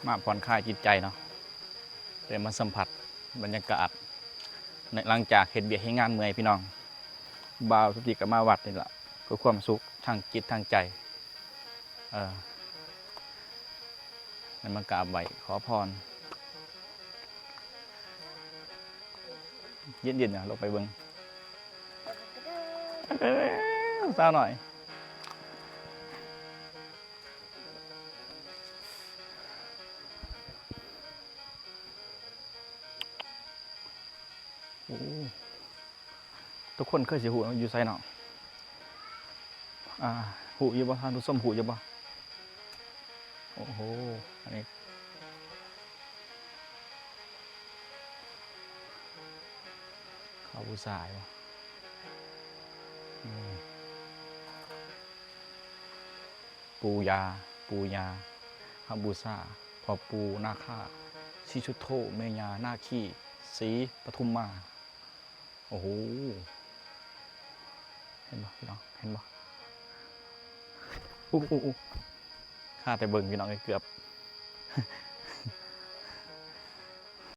ມາຜ່ອນຄາຍຈິດໃຈເນາະ ໄດ້ມາສຳຜັດບັນຍາກາດ ໃນ ຫຼັງຈາກເຮັດວຽກເຮັດງານເມື່ອຍພີ່ນ້ອງ. ບ່າວສຸດທິດກໍມາວັດນີ້ລະ ເພື່ອຄວາມສຸກທາງຈິດທາງໃຈ ເອີ ໄດ້ມາກາບໄຫວ້ຂໍພອນ ເຢັນໆ ນະ ລົງໄປເບິ່ງ ສາວນ້ອຍ. ໂອ້ ທຸກຄົນເຄີຍຊິຮູ້ເນາະ ຢູ່ໃສເນາະ? ອ່າ ຮູ້ຢູ່ບໍ່? ທ່ານຜູ້ຊົມຮູ້ຢູ່ບໍ່? ໂອ້ໂຫ ອັນນີ້ ເຂົາບູຊາຢູ່ບໍ່? ນີ້ ປູ່ຍ່າ ປູ່ຍ່າ ເຮົາບູຊາພໍ່ປູ່ນາຄາ ສີສຸດໂທ ແມ່ຍ່ານາຄີ ສີປະທຸມມາ. ໂອ້ໂຫ ເຫັນບໍ່ພີ່ນ້ອງ ເຫັນບໍ່? ອຸ ອຸ ອຸ ຂ້າແຕ່ເບິ່ງພີ່ນ້ອງເອີຍ ເກືອບ